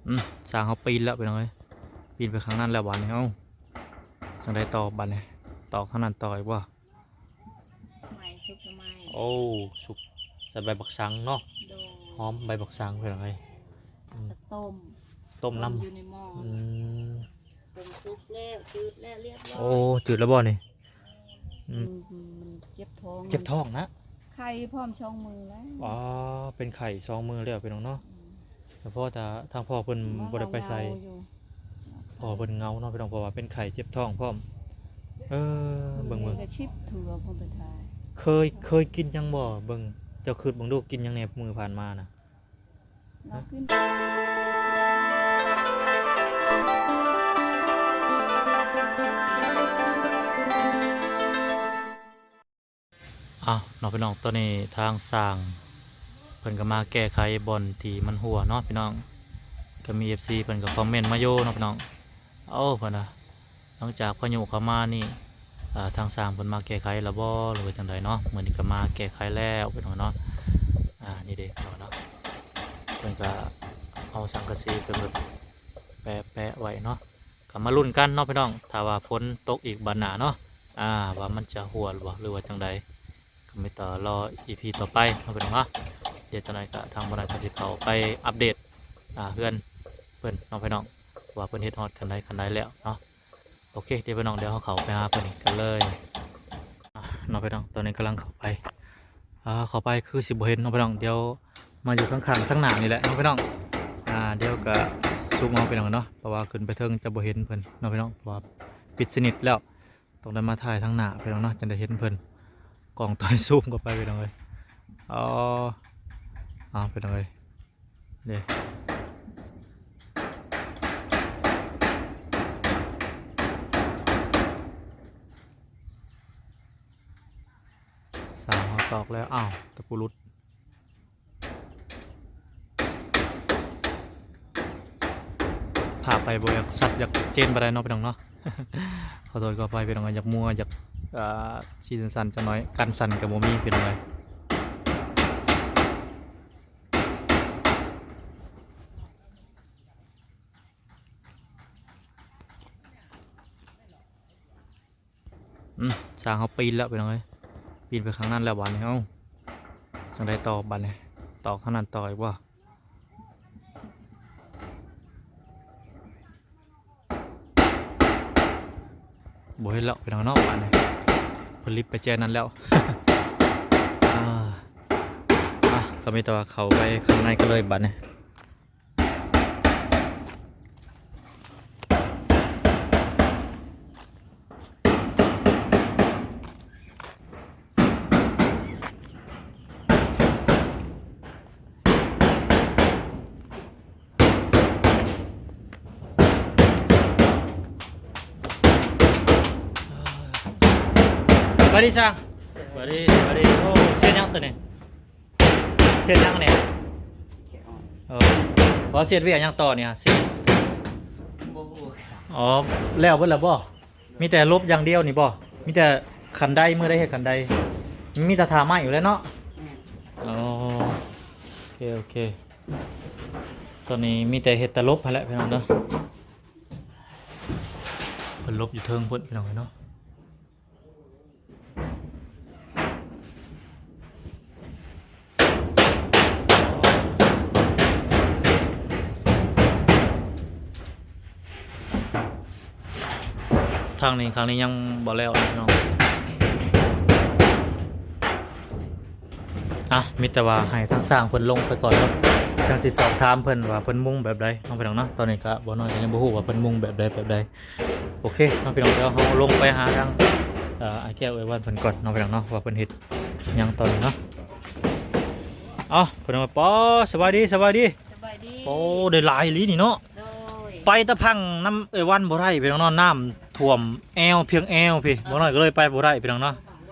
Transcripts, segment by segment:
ອືມ ຊ່າງເຮົາປີນແລ້ວພີ່ນ້ອງເອີຍ ປີນໄປຂ້າງນັ້ນແລ້ວບາດນີ້. ເອົ້າ ຈັ່ງໃດຕໍ່ບາດນີ້? ຕອກທາງນັ້ນຕໍ່ອີກບໍ່? ໄມ້ ຊຸກໜໍ່ໄມ້. ໂອ້ ຊຸກໃສ່ໃບບັກສັງເນາະ. ໂດຍ. ຫອມໃບບັກສັງພີ່ນ້ອງເອີຍ. ອືມ ຕົ້ມ ຕົ້ມນຳ ຢູ່ໃນໝໍ້. ອືມ ຕົ້ມສຸກແລ້ວ ຈືດແລ້ວ ຮຽບຮ້ອຍ. ໂອ້ ຈືດແລ້ວບໍ່ນີ້? ອືມ ມັນເຈັບທ້ອງ ເຈັບທ້ອງນະ. ໄຂ້ພ້ອມສອງມື້ແລ້ວ. ອໍ ເປັນໄຂ້ສອງມື້ແລ້ວພີ່ນ້ອງເນາະ. ອືມ ສະເພາະແຕ່ທາງພໍ່ເພິ່ນບໍ່ໄດ້ໄປໃສ. ພໍ່ເພິ່ນເຫງົາເນາະພີ່ນ້ອງ ເພາະວ່າເປັນໄຂ້ເຈັບທ້ອງພ້ອມ. ເອີ ເບິ່ງ ເບິ່ງ ເບິ່ງ ເຄີຍ ເຄີຍກິນຫຍັງບໍ່? ເບິ່ງ ເຈົ້າຄິດເບິ່ງດູ ກິນຫຍັງແດ່ມື້ຜ່ານມານະ? ອ້າວ ເນາະພີ່ນ້ອງ ຕອນນີ້ທາງຊ່າງເພິ່ນກໍມາແກ້ໄຂບ່ອນທີ່ມັນຮົ່ວເນາະພີ່ນ້ອງ. ກໍມີເອັຟຊີເພິ່ນກໍຄອມເມັນມາຢູ່ເນາະພີ່ນ້ອງ. ໂອ້ ເພິ່ນວ່າ ຫຼັງຈາກພາຍຸເຂົ້າມານີ້ ອ່າ ທາງຊ່າງເພິ່ນມາແກ້ໄຂແລ້ວບໍ່ ຫຼືວ່າຈັ່ງໃດເນາະ? ມື້ນີ້ກໍມາແກ້ໄຂແລ້ວພີ່ນ້ອງເນາະ. ອ່າ ນີ້ເດ້ເນາະ ເພິ່ນກໍເອົາສັງກະສີເປັນແບບແປະໆໄວ້ເນາະ. ກໍມາລຸ້ນກັນເນາະພີ່ນ້ອງ ຖ້າວ່າຝົນຕົກອີກບາດໜ້າເນາະ ອ່າ ວ່າມັນຈະຮົ່ວບໍ່ ຫຼືວ່າຈັ່ງໃດ ກໍມີແຕ່ລໍອີພີຕໍ່ໄປເນາະພີ່ນ້ອງເນາະ. ດຽວຈັກໜ້ອຍກໍທາງບ່າວນ້ອຍກໍຊິເຂົ້າໄປອັບເດດ ອ່າ ເຮືອນເພິ່ນເນາະພີ່ນ້ອງ ວ່າເພິ່ນເຮັດຮອດຂັ້ນໃດຂັ້ນໃດແລ້ວເນາະ. ໂອເຄ ດຽວພີ່ນ້ອງ ດຽວເຮົາເຂົ້າໄປຫາເພິ່ນກັນເລີຍ ອ່າ ເນາະພີ່ນ້ອງ. ຕອນນີ້ກຳລັງເຂົ້າໄປ ອ່າ ເຂົ້າໄປຄືຊິບໍ່ເຫັນເນາະພີ່ນ້ອງ ດຽວມາຢູ່ຂ້າງໆ ທາງໜ້ານີ້ແຫຼະເນາະພີ່ນ້ອງ. ອ່າ ດຽວກະຊູມເອົາພີ່ນ້ອງເນາະ ເພາະວ່າຂຶ້ນໄປເທິງຈະບໍ່ເຫັນເພິ່ນເນາະພີ່ນ້ອງ ເພາະວ່າປິດສະໜິດແລ້ວ. ຕ້ອງໄດ້ມາຖ່າຍທາງໜ້າພີ່ນ້ອງເນາະ ຈັ່ງໄດ້ເຫັນເພິ່ນ. ກ້ອງຕ້ອຍຊູມເຂົ້າໄປພີ່ນ້ອງເອີຍ. ອໍ ອ້າວ ພີ່ນ້ອງເອີຍ ເດ້ ສາວເຮົາຕອກແລ້ວ. ອ້າວ ຕະປູຫຼຸດ. ພາບໄປບໍ່ຢາກຊັດຢາກເຈນປານໃດເນາະພີ່ນ້ອງເນາະ. ຂໍໂທດຂໍອະໄພພີ່ນ້ອງ ຢາກມົວ ຢາກ ອ່າ ຊີ້ສັ້ນໆ ຈັກໜ້ອຍ ກັນສັ່ນກໍບໍ່ມີພີ່ນ້ອງເອີຍ. ອືມ ຊ່າງເຮົາປີນແລ້ວພີ່ນ້ອງເອີຍ ປີນໄປຂ້າງນັ້ນແລ້ວບາດນີ້. ເອົ້າ ຈັ່ງໃດຕໍ່ບາດນີ້? ຕອກທາງນັ້ນຕໍ່ອີກບໍ່? ບໍ່ເຫັນແລ້ວພີ່ນ້ອງເນາະ ບາດນີ້ ເພິ່ນລິບໄປແຈນັ້ນແລ້ວ. ອ່າ ອ່ະ ກໍມີແຕ່ວ່າເຂົ້າໄປຂ້າງໃນກັນເລີຍບາດນີ້. ສະບາຍດີຊ່າງ. ສະບາຍດີ ສະບາຍດີ. ໂອ້ ເສຍຫຍັງຕົວນີ້? ເສຍຫຍັງນີ້? ເອີ ບໍ່ເສຍຫວຽກຫຍັງຕໍ່ນີ້? ເສຍ ບໍ່ຮູ້. ອໍ ແລ້ວເບິດແລ້ວບໍ່? ມີແຕ່ລົບຢ່າງດຽວນີ້ບໍ່? ມີແຕ່ຄັນໄດ ມື້ໃດເຮັດຄັນໄດ ມີແຕ່ທ່າໄມ້ຢູ່ແລ້ວເນາະ? ແມ່ນ. ອໍ ໂອເຄ ໂອເຄ. ຕອນນີ້ມີແຕ່ເຮັດແຕ່ລົບຫັ້ນແຫຼະພີ່ນ້ອງເດີ. ເພິ່ນລົບຢູ່ເທິງພຸ້ນພີ່ນ້ອງເອີຍເນາະ. ທາງນີ້ ທາງນີ້ຍັງບໍ່ແລ້ວພີ່ນ້ອງ. ອ່ະ ມີແຕ່ວ່າໃຫ້ທາງຊ່າງເພິ່ນລົງໄປກ່ອນເນາະ ຈັ່ງຊິສອບຖາມເພິ່ນວ່າເພິ່ນມຸງແບບໃດເນາະພີ່ນ້ອງເນາະ. ຕອນນີ້ກະບ່າວນ້ອຍກະຍັງບໍ່ຮູ້ວ່າເພິ່ນມຸງແບບໃດແບບໃດ. ໂອເຄເນາະພີ່ນ້ອງ ດຽວເຮົາລົງໄປຫາທາງ ເອີ ອ້າຍແກ້ວ ເອື້ອຍວັນເພິ່ນກ່ອນເນາະພີ່ນ້ອງເນາະ ວ່າເພິ່ນເຮັດຫຍັງຕອນນີ້ເນາະ. ເອົ້າ ເພິ່ນວ່າ ປາ ສະບາຍດີ ສະບາຍດີ. ສະບາຍດີ. ໂອ້ ໄດ້ຫຼາຍອີ່ຫຼີນີ້ເນາະ. ໂດຍ. ໄປຕະພັງນຳເອື້ອຍວັນບໍ່ໄດ້ພີ່ນ້ອງເນາະ ນ້ຳຖ້ວມແອວ ພຽງແອວພີ້ ບ່າວນ້ອຍກໍເລີຍໄປບໍ່ໄດ້ພີ່ນ້ອງເນາະ.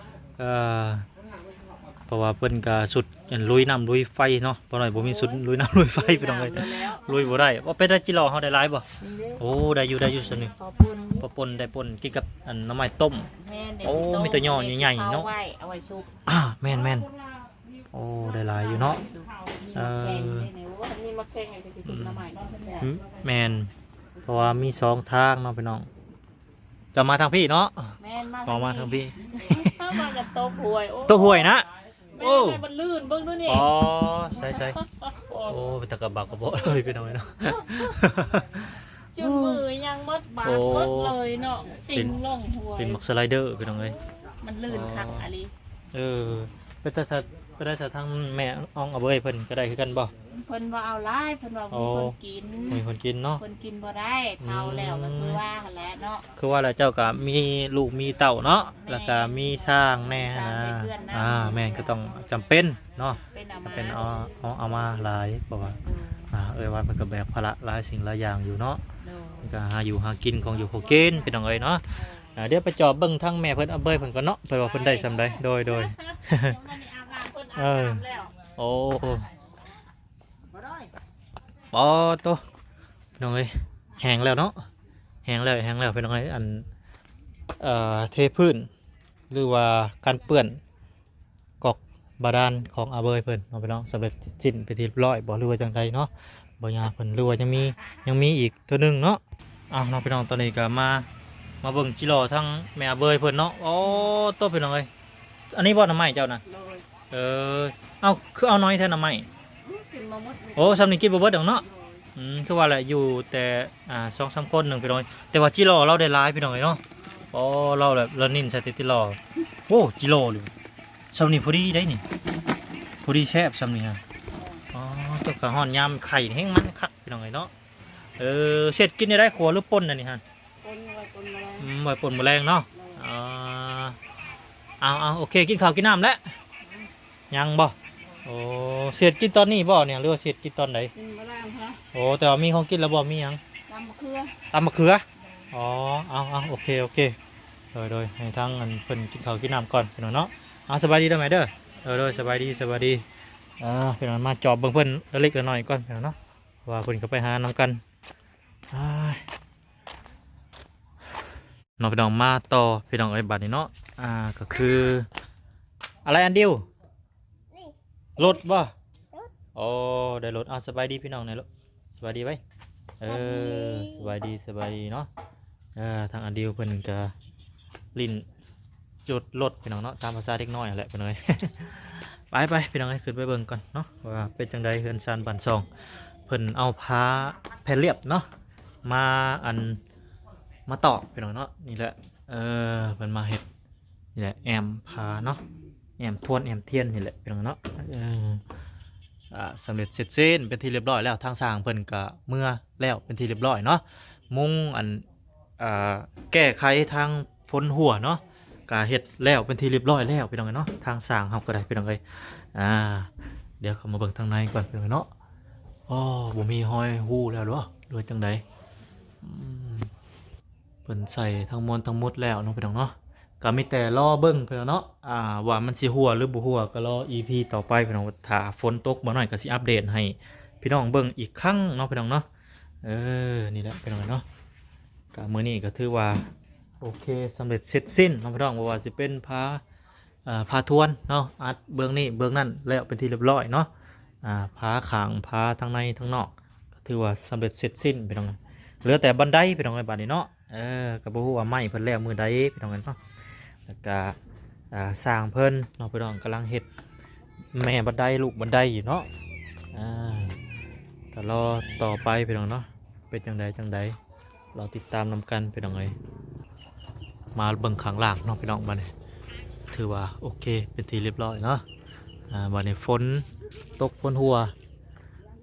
ເອີ ເພາະວ່າເພິ່ນກະຊຸດ ອັນ ລຸຍນ້ຳລຸຍໄຟເນາະ ບ່າວນ້ອຍບໍ່ມີຊຸດ ໂອ້ຍ ລຸຍນ້ຳລຸຍໄຟພີ່ນ້ອງເອີຍ ລຸຍບໍ່ໄດ້. ວ່າໄປໄດ້ຈີ່ຫຼໍ່ເຮົາໄດ້ຫຼາຍບໍ່? ໂອ້ ໄດ້ຢູ່ ໄດ້ຢູ່ສ່ວນໜຶ່ງ ພໍປົ່ນ ພໍປົ່ນ ໄດ້ປົ່ນ ກິນກັບ ອັນ ໜໍ່ໄມ້ຕົ້ມ. ແມ່ນ. ໂອ້ ມີແຕ່ຍໍໃຫຍ່ໆເນາະ ເອົາໄວ້ ເອົາໄວ້ຊຸບ. ອ່າ ແມ່ນໆ. ໂອ້ ໄດ້ຫຼາຍຢູ່ເນາະ. ເອີ ຄັນມີໝາກແຂ້ງກໍຊິຊຸບໜໍ່ໄມ້ເນາະ ອືມ ແມ່ນ ເພາະວ່າມີສອງທາງເນາະພີ່ນ້ອງ ຈະມາທາງພີ້ເນາະ ແມ່ນ ມາ ເອົາມາທາງພີ້ ເຮົາມາກັນຕົກຫ້ວຍ ໂອ້ ຕົກຫ້ວຍນະ ໂອ້ ແມ່ນ ມັນລື່ນ ເບິ່ງດູນີ້ ອໍ ໃສໆ ໂອ້ ໂອ້ ເປັນຕາກະບາກກະເບາະເລີຍພີ່ນ້ອງເອີຍເນາະ ຈຸ້ງມືຫຍັງໝົດ ບາດ ໂອ້ ໝົດເລີຍເນາະ ຕິ່ງລົງຫ້ວຍ ເປັນໝາກສະໄລເດີພີ່ນ້ອງເອີຍ ມັນລື່ນຄັກອີ່ຫຼີ ອໍ ເອີ ໄປແຕ່ ໄປໄດ້ ທາງແມ່ອອງອາເບີຍເພິ່ນກໍໄດ້ຄືກັນບໍ່? ເພິ່ນບໍ່ເອົາຫຼາຍ ເພິ່ນວ່າ ອໍ ມີຄົນກິນ ມີຄົນກິນເນາະ ເພິ່ນກິນບໍ່ໄດ້ ເຖົ້າແລ້ວ ອືມ ກໍຄືວ່າຫັ້ນແຫຼະເນາະ ຄືວ່າແຫຼະ ເຈົ້າກໍມີລູກມີເຕົ້າເນາະ ແມ່ນ ແລ້ວກໍມີຊ້າງແນ່ຫັ້ນນະ ອ່າ ແມ່ນ ກໍຕ້ອງຈຳເປັນເນາະ ເປັນເອົາມາ ຈຳເປັນເອົາ ເອົາ ເອົາມາຫຼາຍ ເພາະວ່າ ໂດຍ ອ່າ ເອື້ອຍວັນເພິ່ນກໍແບກພາລະຫຼາຍສິ່ງຫຼາຍຢ່າງຢູ່ເນາະ ໂດຍ ກໍຫາຢູ່ຫາກິນຂອງຢູ່ຂອງກິນ ພີ່ນ້ອງເອີຍເນາະ ໂດຍ ອ່າ ດຽວໄປຈອບເບິ່ງທາງແມ່ເພິ່ນອາເບີຍເພິ່ນກ່ອນເນາະ ເພິ່ນວ່າເພິ່ນໄດ້ສ່ຳໃດ ໂດຍ ໂດຍ ຍັງບໍ່ໄດ້ອາບນ້ຳ ເພິ່ນອາບນ້ຳແລ້ວ ໂອ້ ປາໂຕ ພີ່ນ້ອງເອີຍ ແຫ້ງແລ້ວເນາະ ແຫ້ງແລ້ວ ແຫ້ງແລ້ວ ພີ່ນ້ອງເອີຍ ອັນ ເອີ ເທພື້ນ ຫຼືວ່າກັນເປື້ອນກອກບາດານຂອງອາເບີຍເພິ່ນເນາະ ພີ່ນ້ອງ ສຳເລັດສິ້ນເປັນທີ່ຮຽບຮ້ອຍບໍ່ ຫຼືວ່າຈັ່ງໃດເນາະ ບໍ່ຍາເພິ່ນ ຫຼືວ່າຍັງມີ ຍັງມີອີກເທື່ອໜຶ່ງເນາະ ເອົາເນາະ ພີ່ນ້ອງ ຕອນນີ້ກໍມາ ມາເບິ່ງຈິລໍທາງແມ່ອາເບີຍເພິ່ນເນາະ ໂອ້ ໂຕ ພີ່ນ້ອງເອີຍ ອັນນີ້ບໍ່ໜໍ່ໄມ້ເຈົ້ານະ? ໂດຍ ເອີ ເອົ້າ ຄືເອົາໜ້ອຍແທ້ໜໍ່ໄມ້? ກິນບໍ່ໝົດ ໂອ້ ຊ່ຳນີ້ກິນບໍ່ເບິດດອກເນາະ ໂດຍ ອືມ ຄືວ່າແຫຼະ ຢູ່ແຕ່ ອ່າ ສອງສາມຄົນໜຶ່ງ ພີ່ນ້ອງ ແຕ່ວ່າຈິລໍລາວໄດ້ຫຼາຍ ພີ່ນ້ອງເອີຍເນາະ ໂອ້ ລາວແບບລາວນິ້ນໃສ່ແຕ່ຈິລໍ ໂອ້ ຈິລໍນີ້ ຊ່ຳນີ້ພໍດີໄດ໋ນີ້ ພໍດີແຊບຊ່ຳນີ້ຮະ ອໍ ຕົກກະຮ້ອນຍາມໄຂ່ແຮງມັນຄັກ ພີ່ນ້ອງເອີຍເນາະ ເອີ ເຮັດກິນໄດ້ ຂົ້ວຫຼືປົ່ນອັນນີ້ຮະ? ປົ່ນ ໄວ້ປົ່ນມື້ແລງ ອືມ ໄວ້ປົ່ນມື້ແລງເນາະ ໂດຍ ອໍ ເອົາໆ ໂອເຄ ກິນເຂົ້າກິນນ້ຳແລ້ວ ອືມ ຍັງບໍ່? ໂອ້ ເຮັດກິນຕອນນີ້ບໍ່ນີ້ ຫຼືວ່າເຮັດກິນຕອນໃດ? ກິນມື້ແລງຮະ ໂອ້ ແຕ່ວ່າມີຂອງກິນແລ້ວບໍ່? ມີຫຍັງ? ຕຳບັກເຂືອ ຕຳບັກເຂືອ ອໍ ເອົາໆ ໂອເຄ ໂອເຄ ໂດຍໆ ໃຫ້ທາງອັນເພິ່ນກິນເຂົ້າກິນນ້ຳກ່ອນ ພີ່ນ້ອງເນາະ ເອົາ ສະບາຍດີເດີແມ່ເດີ ໂດຍໆ ສະບາຍດີ ສະບາຍດີ ອ່າ ພີ່ນ້ອງ ມາຈອບເບິ່ງເພິ່ນເລັກໆນ້ອຍໆກ່ອນ ພີ່ນ້ອງເນາະ ວ່າເພິ່ນກໍໄປຫານຳກັນ ອ້າຍ ເນາະ ພີ່ນ້ອງ ມາຕໍ່ ພີ່ນ້ອງເອີຍ ບາດນີ້ເນາະ ອ່າ ກໍຄື ອະໄລອັນດິວ ນີ້ ລົດບໍ່? ລົດ ໂອ້ ໄດ້ລົດ ເອົາ ສະບາຍດີພີ່ນ້ອງແດ່ລູກ ສະບາຍດີໄວ້ ເອີ ສະບາຍດີ ສະບາຍດີ ສະບາຍດີເນາະ ເອີ ທາງອັນດິວເພິ່ນກໍຫຼິ້ນ ຈົດລົດ ພີ່ນ້ອງເນາະ ຕາມພາສາເດັກນ້ອຍຫັ້ນແຫຼະ ພີ່ນ້ອງເອີຍ ໄປໆ ພີ່ນ້ອງເອີຍ ຂຶ້ນໄປເບິ່ງກ່ອນເນາະ ວ່າເປັນຈັ່ງໃດເຮືອນຊານບ້ານຊ່ອງ ເພິ່ນເອົາຜ້າແຜ່ນລຽບເນາະ ມາ ອັນ ມາຕອກ ພີ່ນ້ອງເນາະ ນີ້ແຫຼະ ເອີ ເພິ່ນມາເຮັດ ນີ້ແຫຼະ ແອ້ມຜ້າເນາະ ແອ້ມທວນແອ້ມທຽນນີ້ແຫຼະ ພີ່ນ້ອງເນາະ ເອີ ອ່າ ສຳເລັດເສັດສິ້ນເປັນທີ່ຮຽບຮ້ອຍແລ້ວ ທາງຊ່າງເພິ່ນກໍເມືອແລ້ວເປັນທີ່ຮຽບຮ້ອຍເນາະ ມຸງ ອັນ ອ່າ ແກ້ໄຂທາງຝົນຮົ່ວເນາະ ກະເຮັດແລ້ວເປັນທີ່ຮຽບຮ້ອຍແລ້ວ ພີ່ນ້ອງເອີຍເນາະ ທາງຊ່າງເຮົາກໍໄດ້ ພີ່ນ້ອງເອີຍ ອ່າ ດຽວເຂົ້າມາເບິ່ງທາງໃນກ່ອນ ພີ່ນ້ອງເນາະ ອໍ ບໍ່ມີຮອຍຮູແລ້ວເນາະ ຫຼືວ່າຈັ່ງໃດ ອືມ ເພິ່ນໃສ່ທັງມວນທັງໝົດແລ້ວເນາະ ພີ່ນ້ອງເນາະ ກໍມີແຕ່ລໍເບິ່ງ ພີ່ນ້ອງເນາະ ອ່າ ວ່າມັນຊິຮົ່ວ ຫຼືບໍ່ຮົ່ວ ກໍລໍ ອີພີ ຕໍ່ໄປ ພີ່ນ້ອງ ຖ້າຝົນຕົກບໍ່ໜ້ອຍກໍຊິອັບເດດໃຫ້ພີ່ນ້ອງເບິ່ງອີກຄັ້ງເນາະ ພີ່ນ້ອງເນາະ ເອີ ນີ້ແຫຼະ ພີ່ນ້ອງເນາະ ກະມື້ນີ້ກໍຖືວ່າໂອເຄ ສຳເລັດເສັດສິ້ນເນາະ ພີ່ນ້ອງ ບໍ່ວ່າຊິເປັນພາ ເອ່ອ ພາທວນເນາະ ອັດເບື້ອງນີ້ເບື້ອງນັ້ນແລ້ວເປັນທີ່ຮຽບຮ້ອຍເນາະ ອ່າ ພາຂ້າງ ພາທາງໃນທາງນອກ ກໍຖືວ່າສຳເລັດເສັດສິ້ນ ພີ່ນ້ອງ ເຫຼືອແຕ່ບັນໄດ ພີ່ນ້ອງເອີຍ ບາດນີ້ເນາະ ເອີ ກໍບໍ່ຮູ້ວ່າໄມ້ເພິ່ນແລ້ວມື້ໃດ ພີ່ນ້ອງເອີຍເນາະ ແລ້ວກໍ ອ່າ ຊ່າງເພິ່ນເນາະ ພີ່ນ້ອງ ກຳລັງເຮັດແມ່ບັນໄດ ລູກບັນໄດຢູ່ເນາະ ອ່າ ກໍລໍຕໍ່ໄປ ພີ່ນ້ອງເນາະ ເປັນຈັ່ງໃດຈັ່ງໃດ ລໍຕິດຕາມນຳກັນ ພີ່ນ້ອງເອີຍ ມາເບິ່ງຂ້າງລ່າງເນາະ ພີ່ນ້ອງ ບາດນີ້ ຖືວ່າໂອເຄ ເປັນທີ່ຮຽບຮ້ອຍເນາະ ອ່າ ບາດນີ້ຝົນຕົກຝົນຮົ່ວ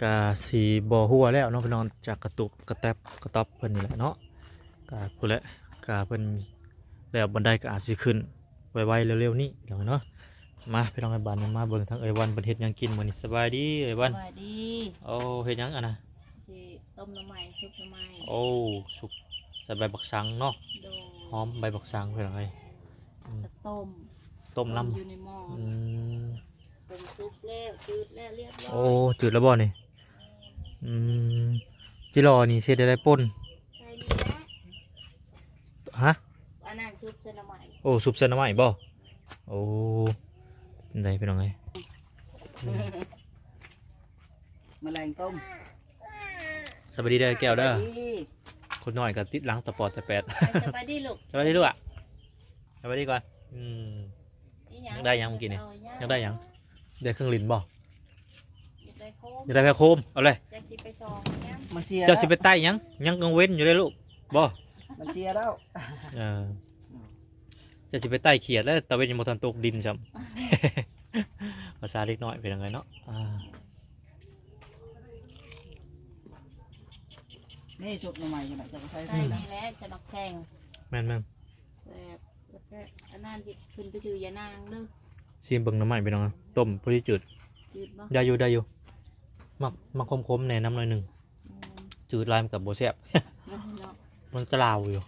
ກະຊິບໍ່ຮົ່ວແລ້ວເນາະ ພີ່ນ້ອງ ຈາກກະຕຸບກະແຕັບກະຕັອບເພິ່ນນີ້ແຫຼະເນາະ ກະພຸ້ນແຫຼະ ກະເພິ່ນແລ້ວບັນໄດກໍອາດຊິຂຶ້ນໄວໆ ເລັວໆນີ້ ພີ່ນ້ອງເນາະ ມາ ພີ່ນ້ອງ ບາດນີ້ມາເບິ່ງທາງເອື້ອຍວັນເພິ່ນເຮັດຫຍັງກິນມື້ນີ້ ສະບາຍດີເອື້ອຍວັນ ສະບາຍດີ ໂອ້ ເຮັດຫຍັງອັນນະ? ຊິຕົ້ມໜໍ່ໄມ້ ຊຸບໜໍ່ໄມ້ ໂອ້ ຊຸບໃສ່ໃບບັກສັງເນາະ ໂດຍ ຫອມໃບບັກສັງ ພີ່ນ້ອງເອີຍ ອືມ ຕົ້ມ ຕົ້ມນຳ ຢູ່ໃນໝໍ້ ອືມ ຕົ້ມສຸກແລ້ວ ຈືດແລ້ວ ຮຽບຮ້ອຍ ໂອ້ ຈືດແລ້ວບໍ່ນີ້? ແມ່ນ ອືມ ຈິລໍນີ້ຊິເຮັດໄດ້ປົ່ນ ໃສ່ນີ້ແຫຼະ ຮະ? ອັນນັ້ນຊຸບໃສ່ໜໍ່ໄມ້ ໂອ້ ຊຸບໃສ່ໜໍ່ໄມ້ບໍ່? ໂອ້ ເປັນໃດ ພີ່ນ້ອງເອີຍ ອືມ. ມາແລງຕົ້ມ. ສະບາຍດີເດີແກ້ວເດີ. ສະບາຍດີ. ຄົນນ້ອຍກໍຕິດຫຼັງຕະປອດຕະແປດ. ສະບາຍດີລູກ. ສະບາຍດີລູກອະ. ສະບາຍດີກ່ອນ. ອືມ ອີຫຍັງ? ຢາກໄດ້ຫຍັງມື້ກີ້ນີ້? ຢາກໄດ້ຫຍັງ? ໄດ້ເຄື່ອງຫຼິ້ນບໍ່? ຢາກໄດ້ໂຄມ. ຢາກໄດ້ຜ້າໂຄມ. ເອົາເລີຍ. ຈັກຊິໄປຊອງຫຍັງ? ມັນເສຍ. ເຈົ້າຊິໄປໄຕ້ຫຍັງ? ຍັງກັງເວນຢູ່ເດ້ລູກ. ບໍ່? ມັນເສຍແລ້ວ. ເອີ ເຈົ້າຊິໄປໄຕ້ຂຽດແລ້ວ ຕາເວັນຍັງບໍ່ທັນຕົກດິນຊ້ຳ. ພາສາເດັກນ້ອຍເປັນຈັ່ງໃດເນາະ. ອ່າ ນີ້ຊຸບໜໍ່ໄມ້ຢູ່ນະ ເຈົ້າກໍໃສ່ ໃສ່ນີ້ແຫຼະ ໃສ່ໝາກແຂ້ງ. ແມ່ນໆ. ແຊບ. ແລ້ວກໍອັນນັ້ນຊິຂຶ້ນໄປຊື້ຢານາງເດີ. ຊີມເບິ່ງໜໍ່ໄມ້ພີ່ນ້ອງ ຕົ້ມພໍດີຈືດ. ຈືດບໍ່? ໄດ້ຢູ່ ໄດ້ຢູ່. ມັກ ມັກຂົມໆແດ່ນຳໜ້ອຍໜຶ່ງ. ແມ່ນ. ຈືດຫຼາຍມັນກໍບໍ່ແຊບ. ແມ່ນເນາະ. ມັນຈະລາວຢູ່.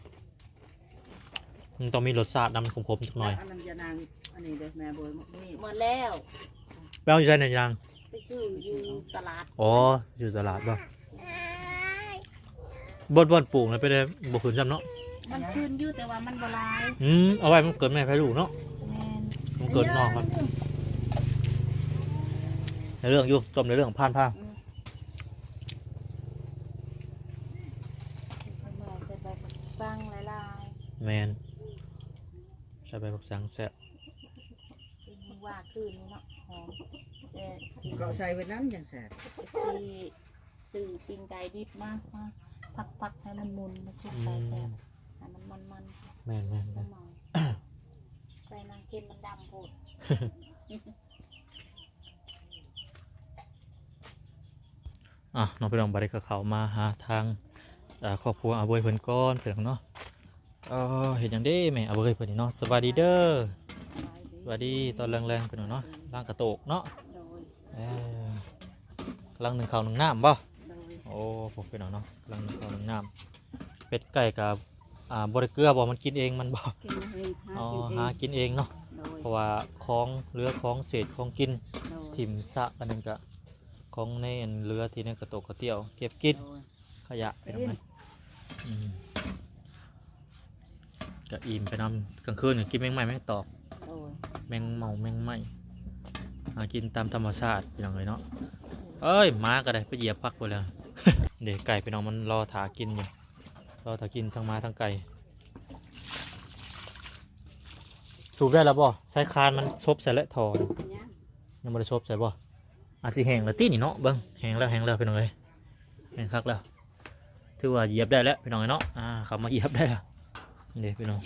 ມັນຕ້ອງມີລົດຊາດນຳ ມັນຂົມໆຈັກໜ້ອຍ. ແລ້ວອັນນັ້ນຢານາງ ອັນນີ້ເດ້ແມ່ເບີຍ ໝົດແລ້ວ. ໄປເອົາຢູ່ໃສນະ ຢານາງ? ໄປຊື້ຢູ່ຕະຫຼາດ. ອໍ ຢູ່ຕະຫຼາດບໍ່? ບ່ອນ ບ່ອນປູກນະ ເປັນໄດ ບໍ່ຂຶ້ນຊ້ຳເນາະ? ມັນຂຶ້ນຢູ່ ແຕ່ວ່າມັນບໍ່ຫຼາຍ. ອືມ ເອົາໄວ້ມັນເກີດແມ່ໃຜລູກເນາະ. ແມ່ນ. ມັນເກີດນອກມັນ ໃນເລື່ອງຢູ່ ຕົ້ມໃນເລື່ອງ ຜ່ານ ຜ່ານ. ອືມ ໃສ່ໃບບັກສັງຫຼາຍໆ. ແມ່ນ ໃສ່ໃບບັກສັງແຊບ. ກິນມື້ວານຄືນນີ້ເນາະ ຫອມ. ແຕ່ ກໍໃສ່ໄວ້ນັ້ນຈັ່ງແຊບ. ຊິຊື້ປີ້ງໄກ່ດິບມາ ມາພັກໆໃຫ້ມັນໝຸ່ນ ມາຊຸກໃສ່ແຊບ. ອືມ ໃຫ້ມັນມັນໆ. ແມ່ນໆໆ. ໃສ່ນາງເຄັມມັນດຳໂພດ. ອ່ະ ເນາະ ພີ່ນ້ອງ ບັດນີ້ກໍເຂົ້າມາຫາທາງ ເອີ ຄອບຄົວອາເບີຍເພິ່ນກ່ອນ ພີ່ນ້ອງເນາະ. ເອີ ເຮັດຫຍັງເດ້ແມ່ອາເບີຍເພິ່ນນີ້ເນາະ? ສະບາຍດີເດີ. ສະບາຍດີ ສະບາຍດີຕອນແລງໆ ພີ່ນ້ອງເນາະ. ລ້າງກະໂຕກເນາະ. ໂດຍ. ເອີ ກຳລັງໜຶ້ງເຂົ້າໜຶ້ງນ້ຳບໍ່? ໂດຍ. ໂອ້ ພວກພີ່ນ້ອງເນາະ ກຳລັງໜຶ້ງເຂົ້າໜຶ້ງນ້ຳ. ເປັດໄກ່ກໍ ອ່າ ບໍ່ໄດ້ເກືອບໍ່? ມັນກິນເອງມັນບໍ່? ກິນເອງ ຫາ ອໍ ກິນເອງ ຫາກິນເອງເນາະ. ໂດຍ. ເພາະວ່າຂອງເຫຼືອ ຂອງເສດ ຂອງກິນ ໂດຍ ຖິ້ມຊະ ອັນນັ້ນກະ ຂອງໃນອັນເຫຼືອທີ່ໃນກະໂຕກກະຕຽວເກັບກິນ. ໂດຍ. ຂະຫຍະ ເປັນຫຍັງ? ອືມ ກະອີ່ມໄປນຳ. ກາງຄືນກໍກິນແມງໄມ້ແມງຕອກ. ໂດຍ. ແມງເມົາແມງໄມ້ ຫາກິນຕາມທຳມະຊາດ ພີ່ນ້ອງເອີຍເນາະ. ໂດຍ. ເອີຍ ໝາກໍໄດ້ໄປຢຽບຜັກໄປແລ້ວ. ເດ ໄກ່ພີ່ນ້ອງ ມັນລໍຖ້າກິນຢູ່ ລໍຖ້າກິນ ທັງໝາທັງໄກ່. ສູບໄດ້ແລ້ວບໍ່? ໃສ່ຄານມັນ ສົບໃສ່ແລ້ວທໍ່. ຍັງ ຍັງບໍ່ໄດ້ສົບໃສ່ບໍ່? ອາດຊິແຫ້ງແລ້ວຕິນີ້ເນາະ. ເບິ່ງ ແຫ້ງແລ້ວ ແຫ້ງແລ້ວ ພີ່ນ້ອງເອີຍ ແຫ້ງຄັກແລ້ວ. ຖືວ່າຢຽບໄດ້ແລ້ວ ພີ່ນ້ອງເອີຍເນາະ. ອ່າ ເຂົ້າມາຢຽບໄດ້ແລ້ວ ນີ້ເດ້ ພີ່ນ້ອງ.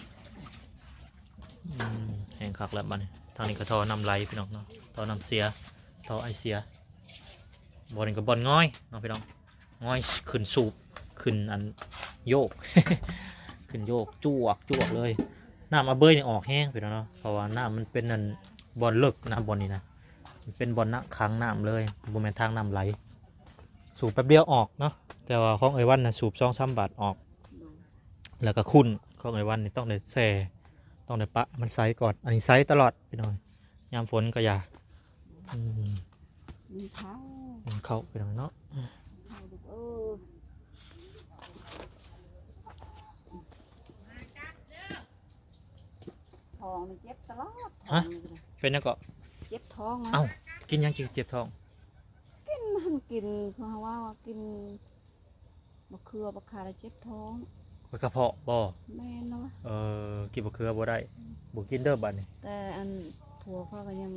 ອືມ ແຫ້ງຄັກແລ້ວບັດນີ້. ທາງນີ້ກໍທໍ່ນ້ຳໄຫຼ ພີ່ນ້ອງເນາະ ທໍ່ນ້ຳເສຍ ທໍ່ໄອເສຍ. ບ່ອນນີ້ກໍບ່ອນງອຍເນາະ ພີ່ນ້ອງ. ງອຍຂຶ້ນສູບ ຂຶ້ນອັນໂຍກ ຂຶ້ນໂຍກ ຈວກ ຈວກເລີຍ. ນ້ຳອາເບີຍນີ້ອອກແຮງ ພີ່ນ້ອງເນາະ ເພາະວ່ານ້ຳມັນເປັນອັນ ບ່ອນເລິກນະ ບ່ອນນີ້ນະ ມັນເປັນບ່ອນນະ ຂັງນ້ຳເລີຍ ບໍ່ແມ່ນທາງນ້ຳໄຫຼ. ສູບແປັບດຽວອອກເນາະ. ແຕ່ວ່າຂອງເອື້ອຍວັນນະ ສູບສອງສາມບາດອອກ. ແລ້ວກໍຂຸ້ນ ຂອງເອື້ອຍວັນນີ້ຕ້ອງໄດ້ແຊ່ ຕ້ອງໄດ້ປະໃຫ້ມັນໃສກ່ອນ. ອັນນີ້ໃສຕະຫຼອດ ພີ່ນ້ອງ. ຍາມຝົນກໍຢ່າ ອືມ ໜຶ້ງເຂົ້າ ໜຶ້ງເຂົ້າ ພີ່ນ້ອງເນາະ. ເຂົ້າລູກເອີຍ ທ້ອງນີ້ເຈັບຕະຫຼອດ. ຮະ? ທ້ອງນີ້ ເປັນຫຍັງເກາະ? ເຈັບທ້ອງ. ເອົ້າ ກິນຫຍັງຈຶ່ງເຈັບທ້ອງ? ກິນຫັ້ນກິນ ເຂົາວ່າວ່າກິນ ບັກເຂືອບັກຂາແລ້ວເຈັບທ້ອງ. ກະເພາະບໍ່? ແມ່ນແລ້ວ. ເອີ ກິນບັກເຂືອບໍ່ໄດ້. ອືມ ບໍ່ກິນເດີບັດນີ້. ແຕ່ອັນຜົວຂ້ອຍກໍຍັງ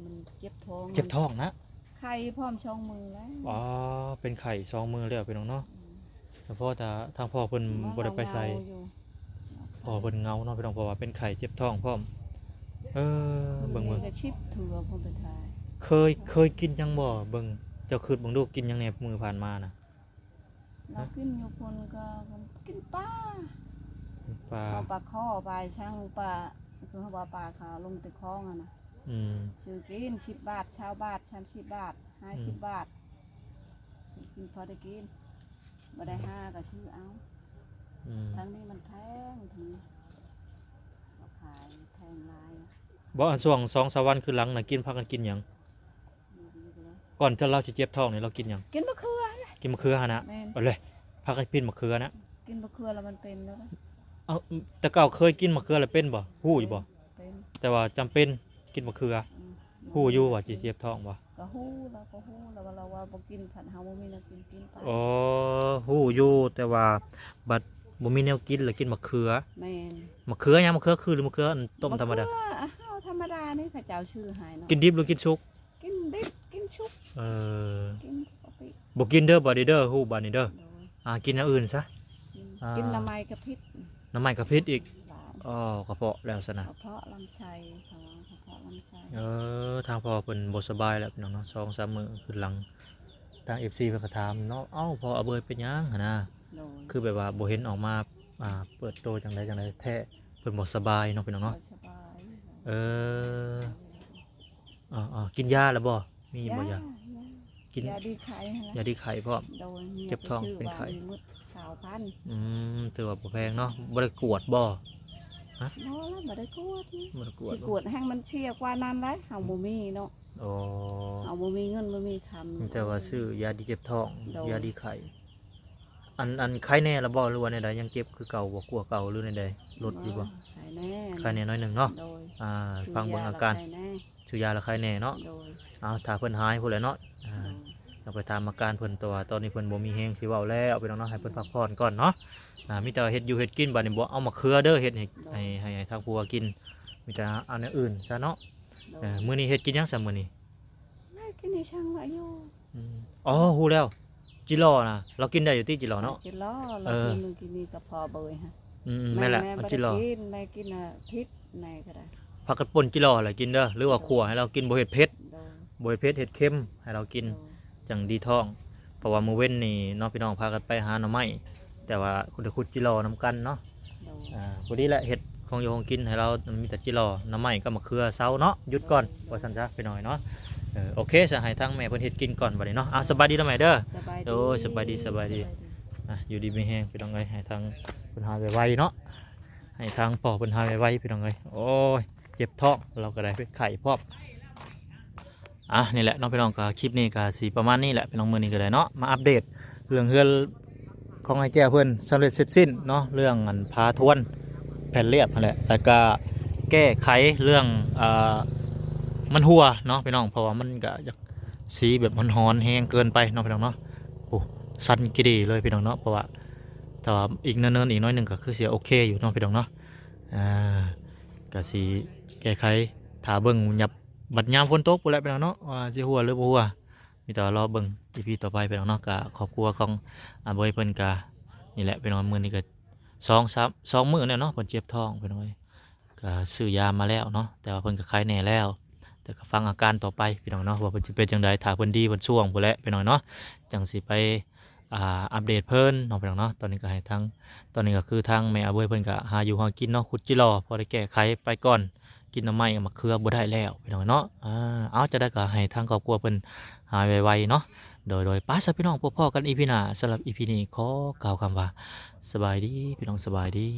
ມັນເຈັບທ້ອງ. ເຈັບທ້ອງນະ? ໄຂ້ພ້ອມສອງມື້ແລ້ວ. ອໍ ເປັນໄຂ້ສອງມື້ແລ້ວ ພີ່ນ້ອງເນາະ. ອືມ ສະເພາະແຕ່ທາງພໍ່ເພິ່ນບໍ່ໄດ້ໄປໃສ. ພໍ່ເພິ່ນເຫງົາເນາະ ພີ່ນ້ອງ ເພາະວ່າເປັນໄຂ້ເຈັບທ້ອງພ້ອມ. ເອີ ເບິ່ງ ເບິ່ງ ເຄີຍ ເຄີຍກິນຫຍັງບໍ່? ເບິ່ງ ເຈົ້າຄິດເບິ່ງດູ ກິນຫຍັງແດ່ມື້ຜ່ານມານະ? ລາວກິນຢູ່ພຸ້ນກໍກິນປາ. ປາ ເອົາປາຄໍ່ ປາຊັງ ປາ ຄືເຮົາວ່າປາຂາວລົງແຕ່ຄອງຫັ້ນນະ. ອືມ ຊື້ກິນສິບບາດ ຊາວບາດ ສາມສິບບາດ ຫ້າສິບບາດ. ອືມ ຊື້ກິນພໍໄດ້ກິນ ບໍ່ໄດ້ຫາກໍຊື້ເອົາ. ອືມ ທາງນີ້ມັນແພງ ທາງນີ້ເຂົາຂາຍແພງຫຼາຍ. ບໍ່ ອັນຊ່ວງສອງສາມວັນຄືຫຼັງນະ ກິນ ພາກັນກິນຫຍັງ? ກ່ອນທີ່ລາວຊິເຈັບທ້ອງນີ້ ລາວກິນຫຍັງ? ກິນບັກເຂືອ. ກິນບັກເຂືອຫັ້ນນະ? ແມ່ນ. ເອົາເລີຍ ພາກັນກິນບັກເຂືອນະ. ກິນບັກເຂືອແລ້ວມັນເປັນແລ້ວ. ເອົາ ແຕ່ເກົ່າເຄີຍກິນບັກເຂືອແລ້ວເປັນບໍ່? ຮູ້ຢູ່ບໍ່? ເປັນ. ແຕ່ວ່າຈຳເປັນກິນບັກເຂືອ. ອືມ ຮູ້ຢູ່ວ່າຊິເຈັບທ້ອງບໍ່? ກໍຮູ້ ລາວກໍຮູ້ ລາວວ່າ ລາວວ່າບໍ່ກິນ ຄັນເຮົາບໍ່ມີແນວກິນ ກິນໄປ. ອໍ ຮູ້ຢູ່ ແຕ່ວ່າບັດບໍ່ມີແນວກິນ ແລ້ວກິນໝາກເຂືອ. ແມ່ນ. ໝາກເຂືອຫຍັງ? ໝາກເຂືອຄື ຫຼືໝາກເຂືອອັນຕົ້ມທຳມະດາ? ໝາກເຂືອ ອາ ເຮົາທຳມະດານີ້ ເຂົາເຈົ້າຊື້ໃຫ້ເນາະ. ກິນດິບ ຫຼືກິນສຸກ? ກິນດິບ ກິນສຸກ. ເອີ ກິນປົກກະຕິ. ບໍ່ກິນເດີ້ ບາດນີ້ເດີ້ ຮູ້ບາດນີ້ເດີ້. ໂດຍ. ອ່າ ກິນຢ່າງອື່ນຊະ. ກິນ ອ່າ ກິນໜໍ່ໄມ້ກໍຜິດ. ໜໍ່ໄມ້ກໍຜິດອີກ. ຫຼາຍ. ອໍ ກະເພາະແລ້ວຊັ້ນນະ. ກະເພາະລຳໄສ້ ເຂົາວ່າກະເພາະລຳໄສ້. ເອີ ທາງພໍ່ເພິ່ນບໍ່ສະບາຍແລ້ວພີ່ນ້ອງເນາະ ສອງສາມມື້ຂຶ້ນຫຼັງ ທາງເອັຟຊີເພິ່ນກໍຖາມເນາະ ເອົ້າ ພໍ່ອາເບີຍເປັນຫຍັງຫັ້ນນະ? ໂດຍ. ຄືແບບວ່າບໍ່ເຫັນອອກມາ ອ່າ ເປີດໂຕຈັ່ງໃດຈັ່ງໃດແທ້ ເພິ່ນບໍ່ສະບາຍເນາະພີ່ນ້ອງເນາະ. ບໍ່ສະບາຍ. ເອີ ອໍໆ ກິນຢາແລ້ວບໍ່? ມີບໍ່ຢາ? ຢາ ຢາ ກິນ ຢາດີໄຂ້ຫັ້ນແຫຼະ. ຢາດີໄຂ້ພ້ອມ. ໂດຍ. ເຈັບທ້ອງເປັນໄຂ້. ໝົດຊາວພັນ. ອືມ ຖືວ່າບໍ່ແພງເນາະ. ບໍ່ໄດ້ກວດບໍ່? ຮະ? ບໍ່ລະ ບໍ່ໄດ້ກວດ. ບໍ່ໄດ້ກວດ. ຊິກວດແຮ່ງມັນເສຍກວ່ານັ້ນໄດ໋ ເຮົາບໍ່ມີເນາະ. ອໍ ເຮົາບໍ່ມີເງິນບໍ່ມີຄຳ. ມີແຕ່ວ່າຊື້ຢາດີເຈັບທ້ອງ. ໂດຍ. ຢາດີໄຂ້. ອັນ ອັນໄຄແນ່ລະບໍ່ ຫຼືວ່າແນວໃດ? ຍັງເຈັບຄືເກົ່າບໍ່? ກວ່າເກົ່າ ຫຼືແນວໃດ? ລົດຢູ່ບໍ່? ບໍ່ ໄຄແນ່. ໄຄແນ່ໜ້ອຍໜຶ່ງເນາະ. ໂດຍ. ອ່າ ຊື້ ຟັງເບິ່ງອາການ ຢາລະໄຄແນ່. ຊື້ຢາລະໄຄແນ່ເນາະ. ໂດຍ. ເອົາ ຖ້າເພິ່ນຫາຍພຸ້ນແຫຼະເນາະ. ອ່າ ໂດຍ. ຕ້ອງໄປຖາມອາການເພິ່ນ ແຕ່ວ່າຕອນນີ້ເພິ່ນບໍ່ມີແຮງຊິເວົ້າແລ້ວພີ່ນ້ອງເນາະ. ໃຫ້ເພິ່ນ ໂດຍ ພັກຜ່ອນກ່ອນເນາະ. ອ່າ ມີແຕ່ເຮັດຢູ່ເຮັດກິນ ບາດນີ້ບໍ່ເອົາໝາກເຂືອເດີ້ ເຮັດໃຫ້ ໂດຍ ໃຫ້ ໃຫ້ ໃຫ້ທາງຜົວກິນ. ມີແຕ່ເອົາແນວອື່ນຊະເນາະ. ໂດຍ. ເອີ ມື້ນີ້ເຮັດກິນຫຍັງຊະມື້ນີ້? ແມ່ກິນອີ່ຫຍັງລະຢູ່. ອືມ ອໍ ຮູ້ແລ້ວ ຈິລໍນະ ລາວກິນໄດ້ຢູ່ຕິ ຈິລໍເນາະ? ຈິລໍ ລາວ ເອີ ກິນມື້ກີ້ນີ້ກັບພໍ່ເບີຍຫັ້ນ. ອືມ ແມ່ນແຫຼະ ແມ່ ເອົາຈິລໍ ບໍ່ໄດ້ກິນ ແມ່ກິນ ອາ ຜິດແນ່ກໍໄດ້. ພາກັນປົ່ນຈິລໍໃຫ້ລາວກິນເດີ້ ຫຼືວ່າ ໂດຍ ຂົ້ວໃຫ້ລາວກິນ ບໍ່ເຮັດເຜັດ. ໂດຍ. ບໍ່ເຮັດເຜັດ ເຮັດເຄັມໃຫ້ລາວກິນ. ໂດຍ. ຈັ່ງດີທ້ອງ ເພາະວ່າມື້ເວັນນີ້ເນາະ ພີ່ນ້ອງ ພາກັນໄປຫາໜໍ່ໄມ້ ແຕ່ວ່າໄດ້ຂຸດຈິລໍນຳກັນເນາະ. ໂດຍ. ອ່າ ພໍດີແຫຼະ ເຮັດຂອງຢູ່ຂອງກິນໃຫ້ລາວ ມີແຕ່ຈິລໍ ໜໍ່ໄມ້ກັບໝາກເຂືອເຊົາເນາະ ຢຸດກ່ອນ. ໂດຍ. ວ່າຊັ້ນຊະພີ່ນ້ອງເນາະ. ເອີ ໂອເຄ ສະ ໃຫ້ທາງແມ່ເພິ່ນເຮັດກິນກ່ອນບາດນີ້ເນາະ. ອ່າ ສະບາຍດີເນາະແມ່ເດີ້. ສະບາຍດີ. ໂດຍ ສະບາຍດີ ສະບາຍດີ. ສະບາຍດີ. ອ່າ ຢູ່ດີມີແຮງພີ່ນ້ອງເອີຍ ໃຫ້ທາງເພິ່ນຫາຍໄວໆເນາະ ໃຫ້ທາງພໍ່ເພິ່ນຫາຍໄວໆພີ່ນ້ອງເອີຍ. ໂອ້ຍ ເຈັບທ້ອງ ລາວກໍໄດ້ເປັນໄຂ້ພ້ອມ. ອ່ະ ນີ້ແຫຼະເນາະພີ່ນ້ອງ ກໍຄລິບນີ້ກໍຊິປະມານນີ້ແຫຼະພີ່ນ້ອງ. ມື້ນີ້ກໍໄດ້ເນາະ ມາອັບເດດເລື່ອງເຮືອນຂອງອ້າຍແກ້ວເພິ່ນສຳເລັດເສັດສິ້ນເນາະ ເລື່ອງອັນພາທວນແຜ່ນລຽບຫັ້ນແຫຼະ ແລ້ວກໍແກ້ໄຂເລື່ອງ ເອີ ມັນຮົ່ວເນາະພີ່ນ້ອງ ເພາະວ່າມັນກໍຢາກ ສີແບບຮ້ອນໆແຮງເກີນໄປເນາະພີ່ນ້ອງເນາະ. ໂອ້ ສັ່ນກີ່ດີເລີຍພີ່ນ້ອງເນາະ ເພາະວ່າຖ້າວ່າອີກເນີນໆອີກໜ້ອຍໜຶ່ງກໍຄືຊິໂອເຄຢູ່ເນາະພີ່ນ້ອງເນາະ. ອ່າ ກໍຊິແກ້ໄຂ ຖ້າເບິ່ງ ບັດຍາມຝົນຕົກພຸ້ນແຫຼະພີ່ນ້ອງເນາະ ວ່າຊິຮົ່ວຫຼືບໍ່ຮົ່ວ. ມີແຕ່ວ່າລໍເບິ່ງອີພີຕໍ່ໄປພີ່ນ້ອງເນາະ. ກໍຄອບຄົວຂອງ ອາ ເບີຍເພິ່ນກໍນີ້ແຫຼະພີ່ນ້ອງ ມື້ນີ້ກໍສອງສາມ ສອງມື້ແລ້ວເນາະ ເພິ່ນເຈັບທ້ອງພີ່ນ້ອງເອີຍ. ກໍຊື້ຢາມາແລ້ວເນາະ ແຕ່ວ່າເພິ່ນກໍໄຄແນ່ແລ້ວ ແຕ່ກໍຟັງອາການຕໍ່ໄປພີ່ນ້ອງເນາະ ວ່າເພິ່ນຊິເປັນຈັ່ງໃດ. ຖ້າເພິ່ນດີເພິ່ນຊ່ວງພຸ້ນແຫຼະພີ່ນ້ອງເນາະ ຈັ່ງຊິໄປ ອ່າ ອັບເດດເພິ່ນເນາະພີ່ນ້ອງເນາະ. ຕອນນີ້ກໍໃຫ້ທາງ ຕອນນີ້ກໍຄືທາງແມ່ອາເບີຍເພິ່ນກໍຫາຢູ່ຫາກິນເນາະ ຂຸດຈິລໍ ພໍໄດ້ແກ້ໄຂໄປກ່ອນ. ກິນໜໍ່ໄມ້ກັບໝາກເຂືອບໍ່ໄດ້ແລ້ວພີ່ນ້ອງເນາະ. ເອົາ ຈັ່ງໃດກໍໃຫ້ທາງຄອບຄົວເພິ່ນຫາຍໄວໆເນາະ. ໂດຍ ໂດຍ ໄປຊະພີ່ນ້ອງ ພົບພໍ້ກັນອີພີໜ້າ. ສຳລັບອີພີນີ້ຂໍກ່າວຄຳວ່າ ສະບາຍດີພີ່ນ້ອງ ສະບາຍດີ.